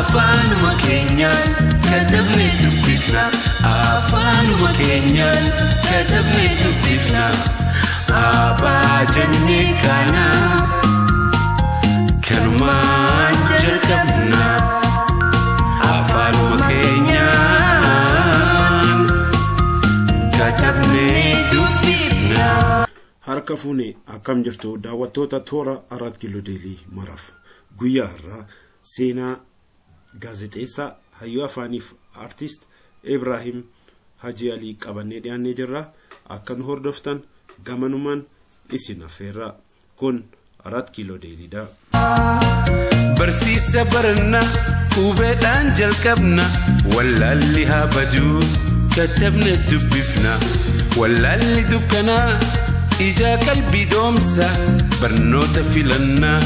Afaanuma keenyaan katabnee dubbifna. Afaanuma keenyaan katabnee dubbifna. Abbaa jennee kana kanumaan jalqabna. Afaanuma keenyaan katabnee dubbifna. Harka fuune, akkam jirtu daawwattoota toora Araat Kiiloo Deelii maraaf? Guyyaa har'aa seenaa gaazexeessaa, hayyuu afaaniif aartist Ibraahim Hajii Alii qabannee dhiyaannee jirra. Akka nu hordoftan gamanumaan isin affeerra. Kun Araat Kiiloo Deeliidha. Barsiisa baranna, qubeedhaan jalqabna. Wallaalli haa baduu, katabne dubbifna. Wallaalli dukkanaa ijaa qalbii doomsa. Barnoota filannaa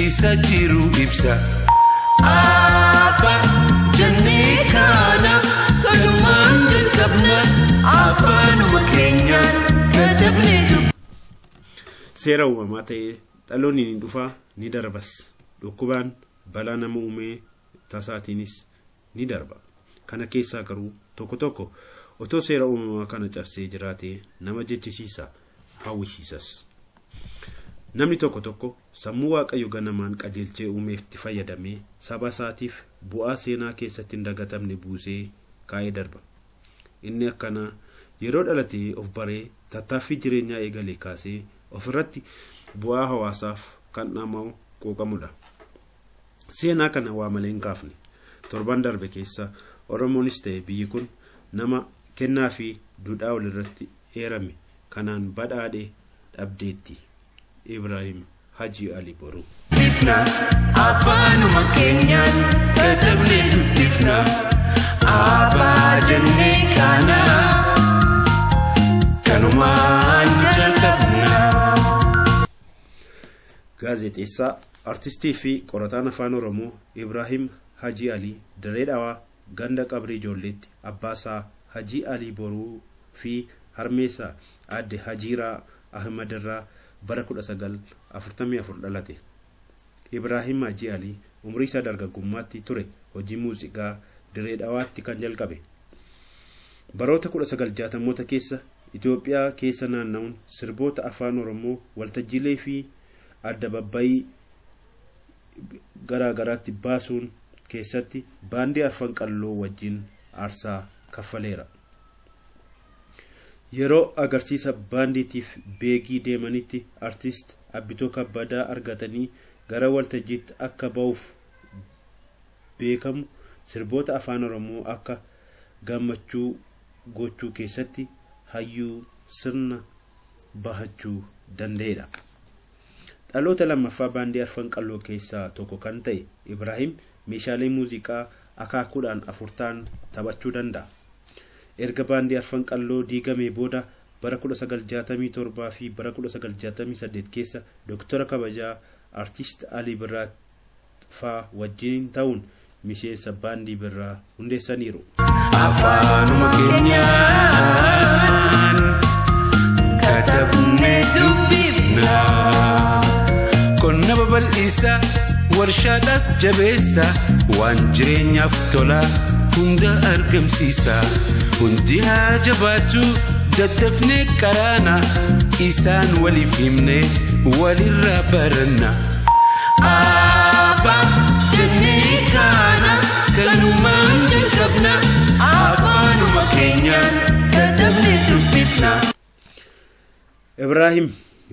isa jiru ibsa. Abbaa jennee kana kanumaan jalqabna. Afaanuma keenyaan katabnee dubbifna. Seera uumamaa ta'ee dhaloonni ni dhufaa, ni darbas. Dhukkubaan, balaa nama uumee tasaatiinis ni darba. Kana keessaa garuu tokko tokko otoo seera uumamaa kana cabsee jiraatee nama jechisiisa, hawwisiisas. Namni tokko tokko sammuu Waaqayyo ganamaan qajeelchee uumeefti fayyadamee saba isaatiif bu'aa seenaa keessatti hin dagatamne buusee kaa'ee darba. Inni akkanaa yeroo dhalatee of baree tattaaffii jireenyaa eegalee kaasee ofirratti bu'aa hawaasaaf kan dhama'u quuqamudha. Seenaa kana waa malee hin kaafne. Torban darbe keessa Oromoonis ta'e biyyi kun nama kennaa fi duudhaa walirratti eerame kanaan badhaadhe dhabdeetti. Ibraahim Hajii Ali Boruu. Dubbifna. Afaanuma keenyaan katabnee dubbifna. Abbaa jennee kana kanumaan jalqabna. Gaazexeessaa, artistii fi qorataan afaan Oromoo Ibraahim Hajii Alii Dirree Dhawaa, ganda Qabrii Ijoolleetti abbaasaa Hajii Alii Boruu fi harmeessaa aadde Hajiiraa Ahmad irraa bara 1944 dhalate. Ibraahim Hajii Alii umrii isaa dargaggummaatti ture hojii muuziqaa Dirree Dhawaatti kan jalqabe. Baroota 1960moota keessa Itoophiyaa keessa naanna'uun sirboota afaan Oromoo waltajjiilee fi adda babbayii garaa garaatti baasuun keessatti baandii Arfan Qalloo wajjin aarsaa kaffaleera. Yeroo agarsiisa baandiitiif Beegii deemanitti artist Abbitoo Kabbadaa argatanii gara waltajjiitti akka ba'uuf beekamu sirboota afaan Oromoo akka gammachuu gochuu keessatti hayyuu sirna bahachuu danda'edha. Dhaloota lammaffaa baandii Arfan Qalloo keessaa tokko kan ta'e Ibraahim meeshaalee muuziqaa akaakuudhaan afur ta'an taphachuu danda'a. Erga baandii Arfan Qalloo diigamee booda bara 1967 fi bara 1968 keessa Dooktara kabajaa Artist Alii Birraa faa wajjin ta'uun miseensa baandii Birraa hundeessaniiru. Afaanuma keenyaan katabnee dubbifna. Qonna babal'isa, warshaadhaas jabeessa, waan jireenyaaf tola hunda argamsiisa. Hundi haa jabaatu, daddafnee qaraana, isaan waliif himne walirraa baranna. Abbaa jennee kana kanumaan jalqabna. Afaanuma keenyaan katabnee dubbifna. Ibraahim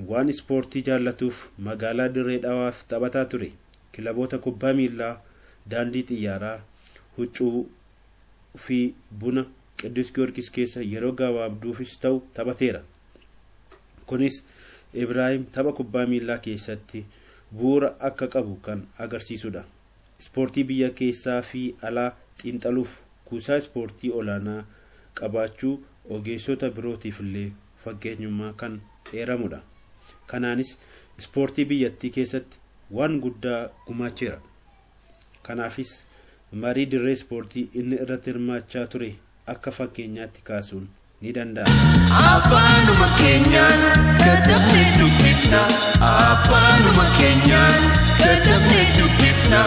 waan ispoortii jaallatuuf magaalaa Dirree Dhawaaf taphataa ture. Kilaboota kubbaa miilaa Daandii Xiyyaaraa, Huccuu fi Buna Qiddus Giyoorgis keessa yeroo gabaabduufis ta'u taphateera. Kunis Ibraahim tapha kubbaa miilaa keessatti bu'uura akka qabu kan agarsiisudha. Ispoortii biyya keessaa fi alaa xiinxaluuf kuusaa ispoortii olaanaa qabaachuu ogeessota birootiif illee fakkeenyummaa kan eeramudha. Kanaanis ispoortii biyyattii keessatti waan guddaa gumaacheera. Kanaafis marii dirree ispoortii inni irratti hirmaachaa ture akka fakkeenyaatti kaasuun ni danda'ama. Afaanuma keenyaan katabnee dubbifna. Afaanuma keenyaan katabnee dubbifna.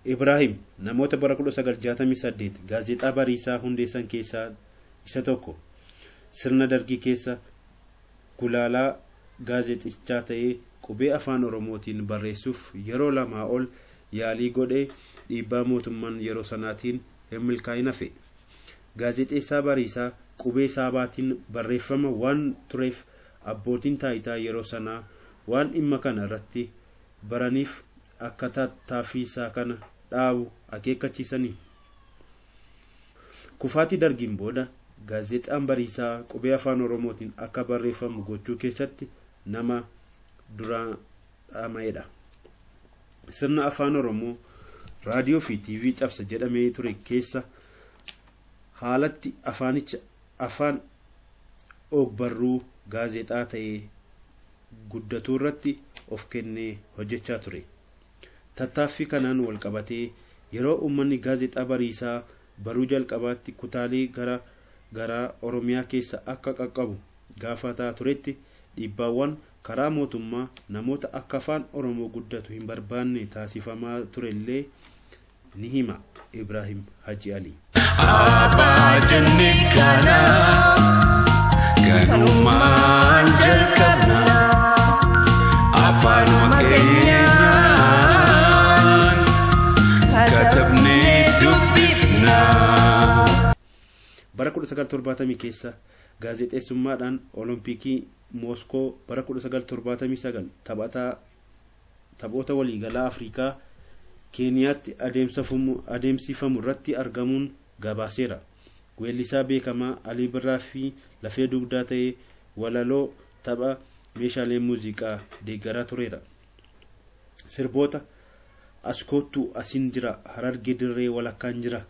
Ibraahim namoota bara 1968 gaazexaa Bariisaa hundeessan keessaa isa tokko. Sirna dargii keessa gulaalaa gaazexichaa ta'ee qubee afaan Oromootiin barreessuuf yeroo lamaa ol yaalii godhee dhiibbaa mootummaan yeroo sanaatiin hin milkaa'in hafe. Gaazexeessaa Bariisaa qubee saabaatiin barreeffama waan tureef abbootiin taayitaa yeroo sanaa waan dhimma kana irratti baraniif akka tattaaffii isaa kana dhaabu akeekkachiisanii. Kufaatii dargiin booda gaazexaan Bariisaa qubee afaan Oromootiin akka barreeffamu gochuu keessatti nama duraan dhaama'edha. Sirna afaan Oromoo raadiyoo fi TV cabsa jedhamee ture keessa haalatti afaanicha afaan ogbarruu gaazexaa ta'ee guddatuu irratti of kennee hojjechaa ture. Tattaaffii kanaan wal qabatee yeroo uummanni gaazexaa Bariisaa baruu jalqabaatti kutaalee gara garaa Oromiyaa keessa akka qaqqabu gaafataa turetti dhiibbaawwan karaa mootummaa namoota akka afaan Oromoo guddatu hin barbaanne taasifamaa turellee ni hima Ibraahim Haji Ali. Abbaa jennee kana kanumaan jalqabna afaanuma keenyaan katabnee dubbifna. Bara 1970 keessa gaazexeessummaadhaan Olompikii Mooskoo bara 1979 taphoota waliigalaa Afrikaa Keeniyaatti adeemsifamu irratti argamuun gabaaseera. Weellisaa beekamaa Alii Birraa fi lafee dugdaa ta'ee walaloo tapha meeshaalee muuziqaa deeggaraa tureera. Sirboota Askoottuu asin jira Harargee dirree walakkaan jira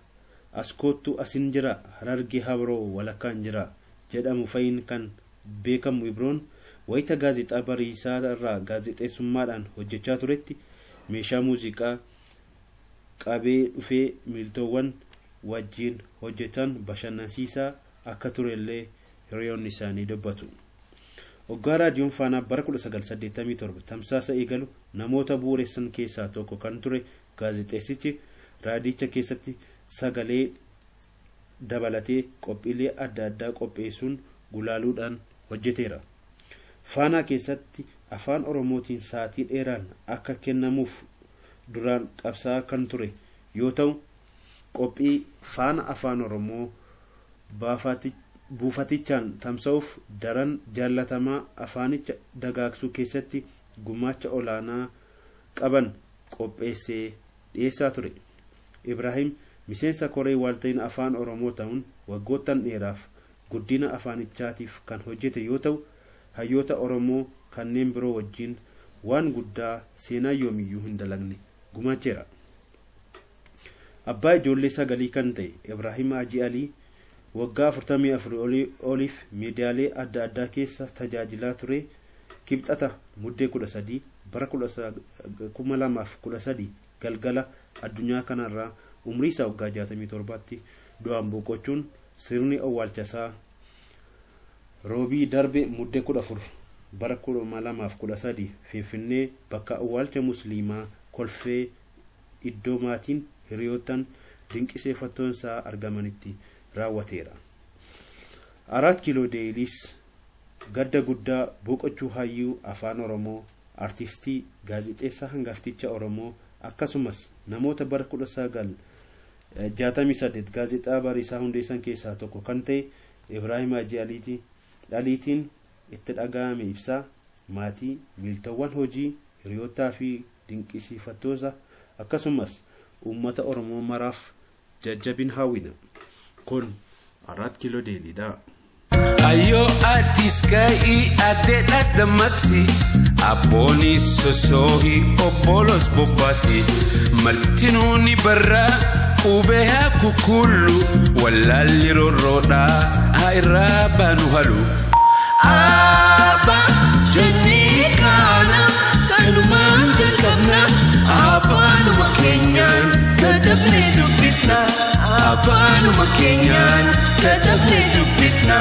Askoottuu asin jira Harargee habroo walakkaan jira jedhamu fa'iin kan beekamu Ibroon wayita gaazexaa Bariisaa irraa gaazexeessummaadhaan hojjechaa turetti meeshaa muuziqaa qabee dhufee miiltowwan wajjin hojjetan bashannansiisaa akka turellee hiriyoonni isaanii dubbatu. Hoggaa raadiyoon Faanaa bara 1987 tamsaasa eegalu namoota bu'uuressan keessaa tokko kan ture gaazexeessichi raadicha keessatti sagalee dabalatee qophiilee adda addaa qopheessuun gulaaluudhaan hojjeteera. Faanaa keessatti afaan Oromootiin sa'aatii dheeraan akka kennamuuf duraan qabsaa'aa kan ture yoo ta'u qophii Faana afaan Oromoo buufatichaan tamsa'uuf daran jaallatamaa afaanicha dagaagsuu keessatti gumaacha olaanaa qaban qopheessee dhiyeessaa ture. Ibraahim miseensa koree waalta'ina afaan Oromoo ta'uun waggoottan dheeraaf guddina afaanichaatiif kan hojjete yoo ta'u hayyoota Oromoo kanneen biroo wajjin waan guddaa seenaa yoomiyyuu hin dalagne gumaacheera. Abbaa ijoollee sagalii kan ta'e Ibraahim Haji Alii waggaa 44 oliif miidiyaalee adda addaa keessa tajaajilaa ture kibxata muddee 13 bara 2013 galgala addunyaa kanarraa umrii isaa waggaa 67tti du'aan boqochuun sirni awwaalchasaa roobii darbe muddee 14 bara 2013 Finfinnee bakka awwaalcha musliimaa kolfee iddoo maatiin hiriyoottan dinqisiifattoon isaa argamanitti raawwateera. Araat Kiiloo Deeliis gadda guddaa boqochuu hayyuu afaan Oromoo artistii gaazexeessaa hangafticha Oromoo akkasumas namoota bara 1968 gaazexaa Bariisaa hundeessan keessaa tokko kan ta'e Ibraahim Haji Aliitiin itti dhaga'ame ibsaa maatii miiltowwan hojii hiriyootaa fi dinqisiifattoota akkasumas uummata Oromoo maraaf jajjabin hawwina. Kun Araat Kiiloo Deeliidha. Ayyoo atis ka'ii adeedhaas dammaqsi abboonis sossoohi obbolos bobbaasi martinuu ni barraa qubee haa kukkullu wallaalli rorroodhaa haa irraa baanu halu. Abbaa jennee kana kanumaan jalqabna afaanuma keenyaan katabnee dubbifna afaanuma keenyaan katabnee dubbifna.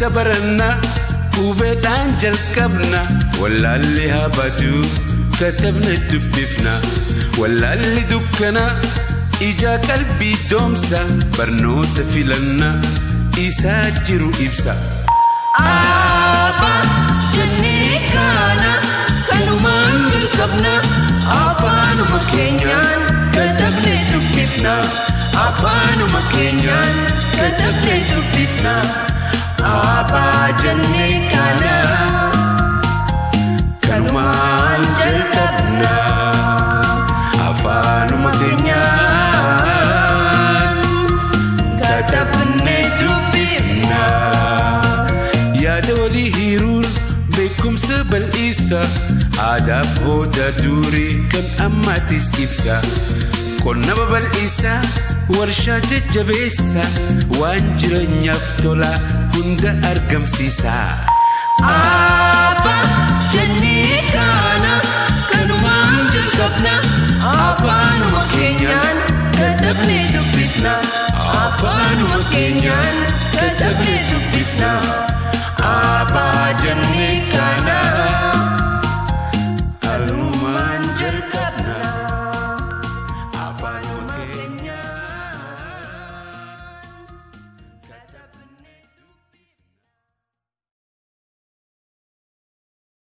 Isa baranna, qubeedhaan jalqabna. Wallaalli haa badu, katabne dubbifna. Wallaalli dukkana ija qalbii doomsa. Barnoota filanna, isaa jiru ibsa. Abbaa jennee kaana kanumaan jalqabna, afaanuma keenyaan katabnee dubbifna, afaanuma keenyaan katabnee dubbifna. Abbaa jennee kaana kanumaan jalqabna, afaanuma keenyaan katabnee dubbifna. Yaada walii hiruun beekumsa bal'isa. Aadaaf hooda durii kan ammaatis ibsa. Qonna babal'isa, warshaa jajjabeessa, waan jireenyaaf tola hunda argamsiisa. Abbaa jennee kaana kanumaan jalqabna.